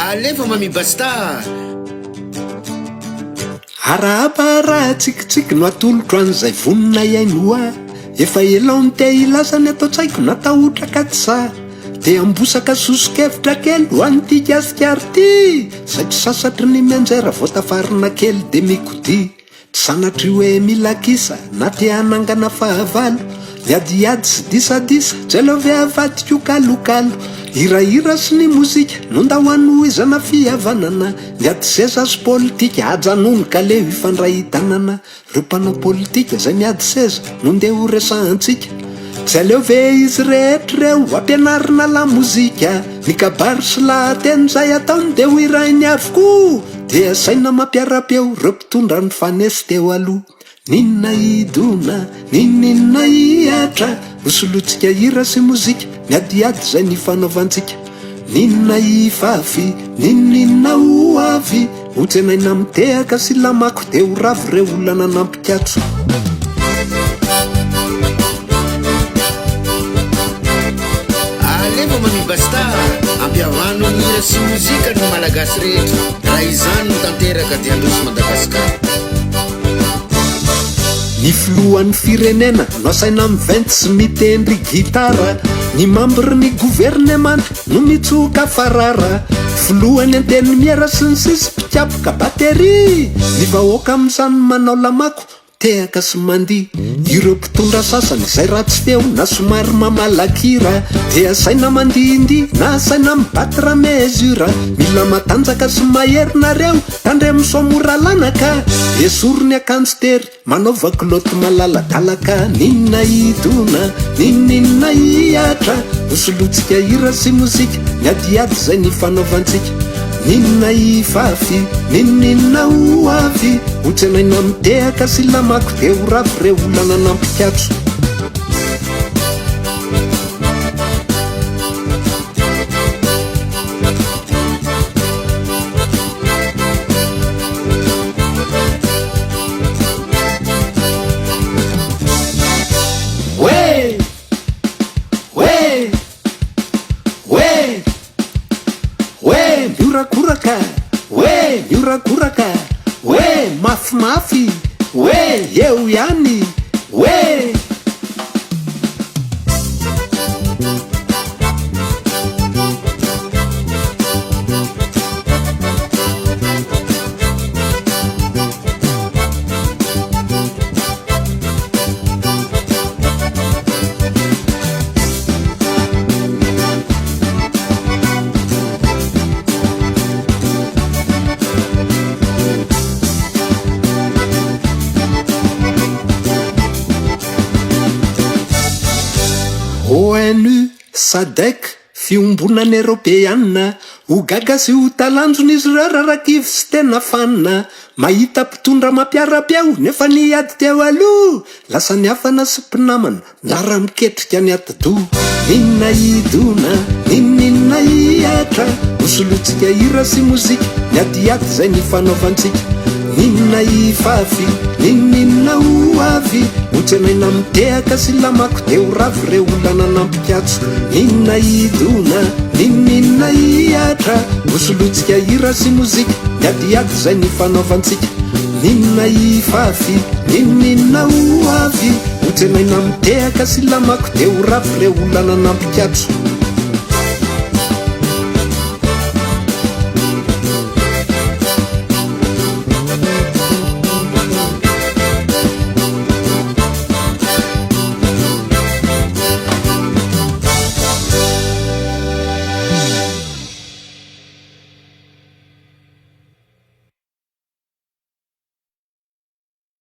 Alefa Mami Basta! Arahaba raha tsikitsiky no atolotro an'izay vonona hihaino ahy Efa ela aho no te hilaza ny ato an-tsaiko natahotra ka tsy sahy Te hambosaka soso-kevitra kely ho an'ity Gasikara ity Izay tsy sasatry ny mianjera vao tafarina kely dia mikodia Tsy sanatria hoe mila kisa na te hanangana fahavalo Ny adiady sy disadisa tsy aleo ve avadika ho kalokalo Hirahira sy ny mozika no ndao hanohizana fihavanana Ny ady seza sy politika ajanony ka aleo hifandray tanana Reo mpanao politika izay miady seza no ndeha ho resahantsika Tsy aleo ve izy rehetra ireo ampianarina lamozika Ny kabary sy lahateny izay ataony dia ho hirainy avokoa Dia asaina mampiara-peo reo mpitondra nifanesy teo aloha N'inona hidona, n'inon'inona hihatra Hosolointsika hira sy mozika ny adiady izay nifanaovantsika N'inona hifafy, n'inon'inona ho avy Hotsenaina mitehaka sy lamako dia ho ravo ireo olana nampikatso. Alefa Mami Basta a! Ampihavano ny hira sy mozika ny Malagasy rehetra. Raha izany no tanteraka dia handroso Madagasikara. Ny filohan'ny firenena no asaina miventy sy mitendry gitara, ny mambry ny governemanta no mitsoka farara, filohan'ny antenimiera sy ny sisa mpikapoka batterie, ny vahoaka amin'izany manao lamako, tehaka sy mandihy, ireo mpitondra sasany izay ratsy feo na somary mamalakira dia asaina mandihindihy na asaina mi-battre mesure, mila matanjaka sy mahery nareo, tandremo sao mora lana ka, esory ny akanjo tery. Manaova kilaoty malaladalaka N'inona hidona, n'inon'inona hihatra Hosolointsika hira sy mozika Ny adiady izay nifanaovantsika N'inona hifafy, n'inon'inona ho avy Hotsenaina mitehaka sy lamako Dia ho ravo ireo olana nampikatso. Hoe! Hoe! Hoe! Hoe! Miorakoraka! Hoe! Miorakoraka! Hoe! Mafimafy! Hoe! Eo ihany! Hoe! ONU, Sadec, Fiombonana Eropeana, Ho gaga sy ho talanjona izy ireo raha kivy sy tena fanina Mahita mpitondra mampiara-peo nefa ny ady teo aloha Lasa niafana sy mpinamana miara-miketrika ny atidoha N'inona hidona, n'inon'inona hihatra Hosolointsika hira sy mozika ny adiady izay nifanaovantsika N'inona hifafy, n'inon'inona ho avy Hotsenaina mitehaka sy lamako dia ho ravo ireo olana nampikatso N'inona hidona, n'inon'inona hihatra Hosolointsika hira sy mozika ny adiady izay nifanaovantsika N'inona hifafy, n'inon'inona ho avy Hotsenaina mitehaka sy lamako dia ho ravo ireo olana nampikatso.